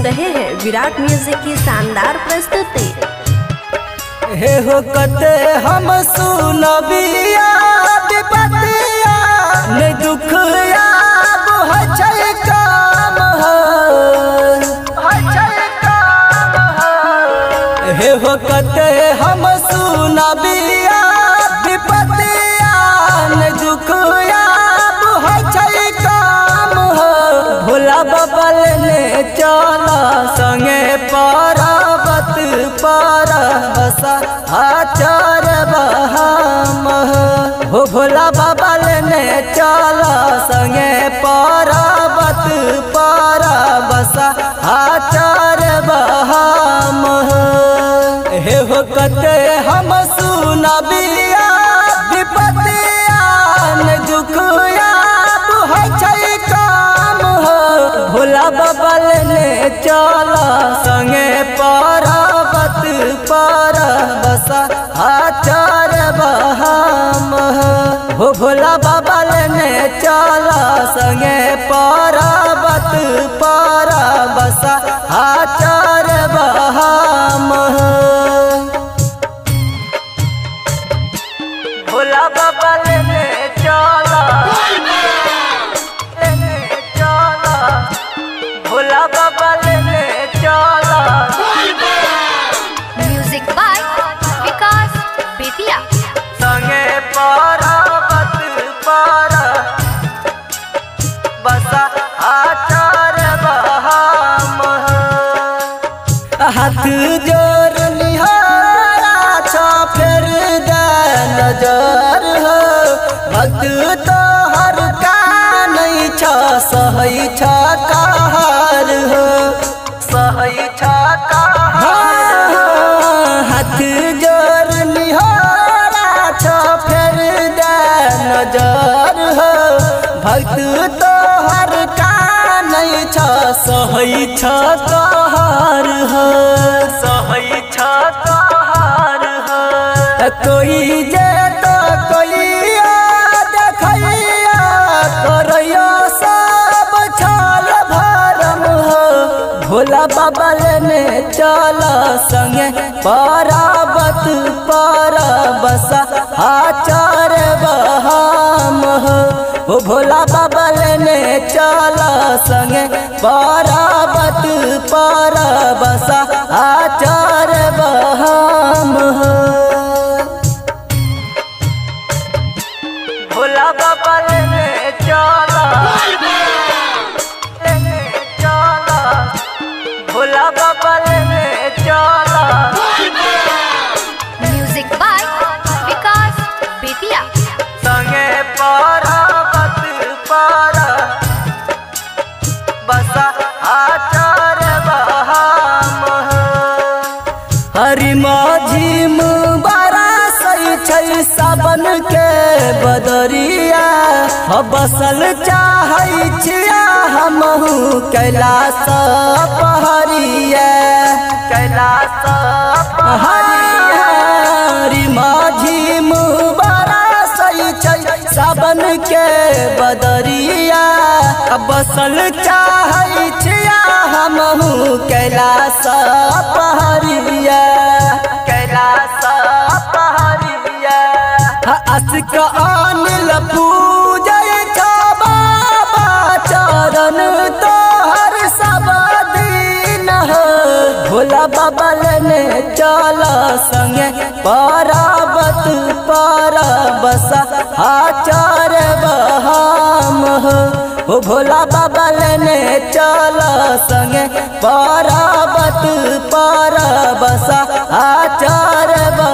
रहे हैं विराट म्यूजिक की शानदार प्रस्तुति। हे हो कते हम सुनबिया विपतिया ने दुख आब होइ छै काम हो, होइ छै काम हो। हे हो कते हम सुनबिया विपतिया ने दुख आब होइ छै काम हो। भोला बाबा लेने चल संगे पर्वत पर बसा आचार बहाम हो। भोला बाबा लेने चल संगे पर्वत पर बसा आचार बहाम। हे हो कते हम सुनबिया विपतिया ने दुख आब होइ छै काम हो। भोला बाबा लेने चल संगे पर्वत पर बसा आचार बहाम हो। भोला बाबा लेने चल संगे पर्वत पर बसा आचार बहाम। भोला बाबा लेने चल, लेने चल, भोला बाबा लेने चल। म्यूजिक बाय विकास बेतिया। संगे पर्वत पर बसा आचार बहाम। हाथ जोड़ निहारा छ फेर दे नजर हो। भक्त तो हर का नहीं छ सहै छ कहर हो, सहै छ कहर। हाथ जोड़ निहारा छ फेर दे नजर हो। भक्त तो हर का नहीं छ सहै छ कहर हो, सहै छ कहर हो। कोई जे तो कोई देखैया करैया सब छल भरम हो। भोला बाबा लेने चल संगे पर्वत पर बसा आचार बहाम हो। भोला बाबा लेने चल संगे पर्वत पर बसा आचार बहाम हो। भोला बाबा लेने चल, लेने चल, भोला बाबा लेने चल। म्यूजिक बाय विकास बेतिया। संगे पर्वत पर बसा आचार बहाम। हरि माझिम बरसै छै सावन के बदरिया, बसल चाहै छिया हमहू कैलाश पहरिया, कैलाश पहरिया। हरि माझिम बरसै छै सावन के बदरिया, बसल चाहै छिया हमहू कैलाश पहरिया, कैलाश पहरिया। असिक अनिल पूजै छ बाबा चरण तोहर सब दिन हो। भोला बाबा लेने चल संगे पर्वत पर बसा आचार बहाम हो। भोला बाबा लेने चल संगे पर्वत पर बसा आचार बहाम।